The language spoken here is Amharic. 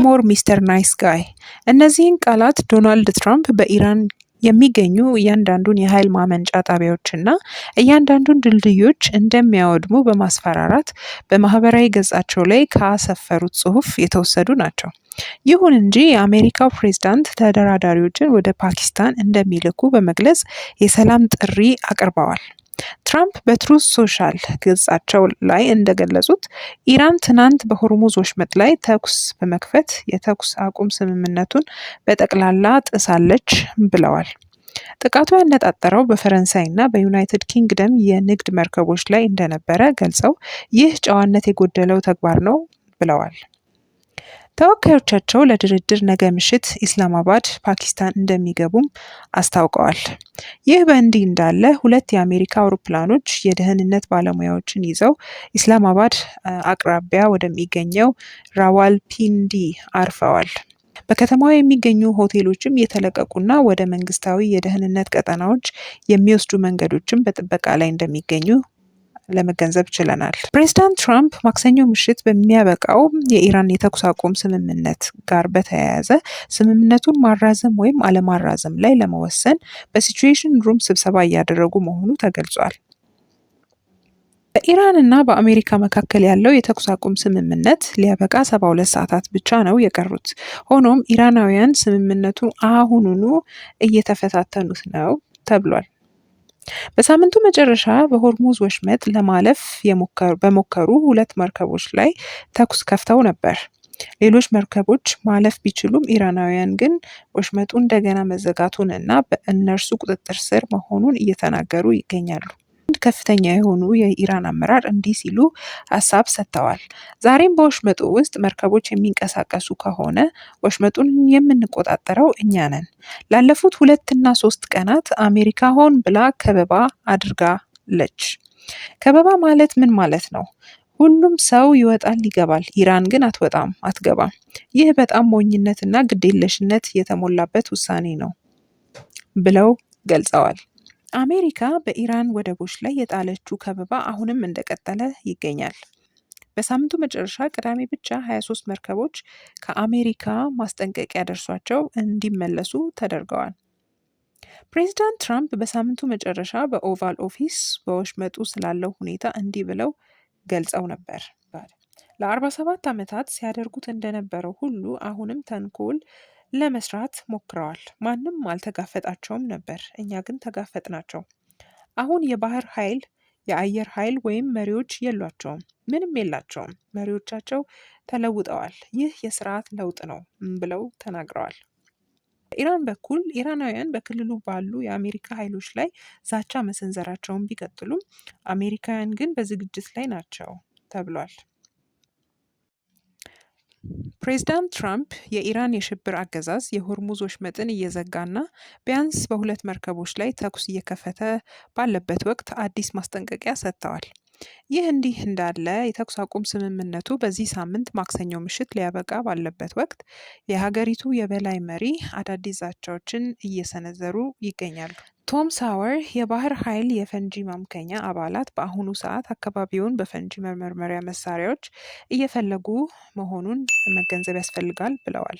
More Mister Nice Guy። እነዚህን ቃላት ዶናልድ ትራምፕ በኢራን የሚገኙ እያንዳንዱን የኃይል ማመንጫ ጣቢያዎችና እያንዳንዱን ድልድዮች እንደሚያወድሙ በማስፈራራት በማህበራዊ ገጻቸው ላይ ካሰፈሩት ጽሑፍ የተወሰዱ ናቸው። ይሁን እንጂ የአሜሪካው ፕሬዝዳንት ተደራዳሪዎችን ወደ ፓኪስታን እንደሚልኩ በመግለጽ የሰላም ጥሪ አቅርበዋል። ትራምፕ በትሩዝ ሶሻል ገጻቸው ላይ እንደገለጹት ኢራን ትናንት በሆርሙዝ ወሽመጥ ላይ ተኩስ በመክፈት የተኩስ አቁም ስምምነቱን በጠቅላላ ጥሳለች ብለዋል። ጥቃቱ ያነጣጠረው በፈረንሳይ እና በዩናይትድ ኪንግደም የንግድ መርከቦች ላይ እንደነበረ ገልጸው ይህ ጨዋነት የጎደለው ተግባር ነው ብለዋል። ተወካዮቻቸው ለድርድር ነገ ምሽት ኢስላማባድ ፓኪስታን እንደሚገቡም አስታውቀዋል። ይህ በእንዲህ እንዳለ ሁለት የአሜሪካ አውሮፕላኖች የደህንነት ባለሙያዎችን ይዘው ኢስላማባድ አቅራቢያ ወደሚገኘው ራዋልፒንዲ አርፈዋል። በከተማዋ የሚገኙ ሆቴሎችም እየተለቀቁና ወደ መንግስታዊ የደህንነት ቀጠናዎች የሚወስዱ መንገዶችም በጥበቃ ላይ እንደሚገኙ ለመገንዘብ ችለናል። ፕሬዚዳንት ትራምፕ ማክሰኞ ምሽት በሚያበቃው የኢራን የተኩስ አቁም ስምምነት ጋር በተያያዘ ስምምነቱን ማራዘም ወይም አለማራዘም ላይ ለመወሰን በ Situation Room ስብሰባ እያደረጉ መሆኑ ተገልጿል። በኢራን እና በአሜሪካ መካከል ያለው የተኩስ አቁም ስምምነት ሊያበቃ 72 ሰዓታት ብቻ ነው የቀሩት። ሆኖም ኢራናውያን ስምምነቱን አሁኑኑ እየተፈታተኑት ነው ተብሏል። በሳምንቱ መጨረሻ በሆርሙዝ ወሽመጥ ለማለፍ በሞከሩ ሁለት መርከቦች ላይ ተኩስ ከፍተው ነበር። ሌሎች መርከቦች ማለፍ ቢችሉም ኢራናውያን ግን ወሽመጡ እንደገና መዘጋቱን እና በእነርሱ ቁጥጥር ስር መሆኑን እየተናገሩ ይገኛሉ። ከፍተኛ የሆኑ የኢራን አመራር እንዲህ ሲሉ ሀሳብ ሰጥተዋል። ዛሬም በወሽመጡ ውስጥ መርከቦች የሚንቀሳቀሱ ከሆነ ወሽመጡን የምንቆጣጠረው እኛ ነን። ላለፉት 2 እና 3 ቀናት አሜሪካ ሆን ብላ ከበባ አድርጋለች። ከበባ ማለት ምን ማለት ነው? ሁሉም ሰው ይወጣል ይገባል፣ ኢራን ግን አትወጣም አትገባም። ይህ በጣም ሞኝነትና ግዴለሽነት የተሞላበት ውሳኔ ነው ብለው ገልጸዋል። አሜሪካ በኢራን ወደቦች ላይ የጣለችው ከበባ አሁንም እንደቀጠለ ይገኛል። በሳምንቱ መጨረሻ ቅዳሜ ብቻ 23 መርከቦች ከአሜሪካ ማስጠንቀቂያ ደርሷቸው እንዲመለሱ ተደርገዋል። ፕሬዚዳንት ትራምፕ በሳምንቱ መጨረሻ በኦቫል ኦፊስ በወሽመጡ ስላለው ሁኔታ እንዲህ ብለው ገልጸው ነበር። ለ47 ዓመታት ሲያደርጉት እንደነበረው ሁሉ አሁንም ተንኮል ለመስራት ሞክረዋል። ማንም አልተጋፈጣቸውም ነበር፣ እኛ ግን ተጋፈጥናቸው። አሁን የባህር ኃይል፣ የአየር ኃይል ወይም መሪዎች የሏቸውም። ምንም የላቸውም። መሪዎቻቸው ተለውጠዋል። ይህ የስርዓት ለውጥ ነው ብለው ተናግረዋል። በኢራን በኩል ኢራናውያን በክልሉ ባሉ የአሜሪካ ኃይሎች ላይ ዛቻ መሰንዘራቸውን ቢቀጥሉም አሜሪካውያን ግን በዝግጅት ላይ ናቸው ተብሏል። ፕሬዚዳንት ትራምፕ የኢራን የሽብር አገዛዝ የሆርሙዝ ወሽመጥን እየዘጋና ቢያንስ በሁለት መርከቦች ላይ ተኩስ እየከፈተ ባለበት ወቅት አዲስ ማስጠንቀቂያ ሰጥተዋል። ይህ እንዲህ እንዳለ የተኩስ አቁም ስምምነቱ በዚህ ሳምንት ማክሰኞ ምሽት ሊያበቃ ባለበት ወቅት የሀገሪቱ የበላይ መሪ አዳዲስ ዛቻዎችን እየሰነዘሩ ይገኛሉ። ቶም ሳወር የባህር ኃይል የፈንጂ ማምከኛ አባላት በአሁኑ ሰዓት አካባቢውን በፈንጂ መመርመሪያ መሳሪያዎች እየፈለጉ መሆኑን መገንዘብ ያስፈልጋል ብለዋል።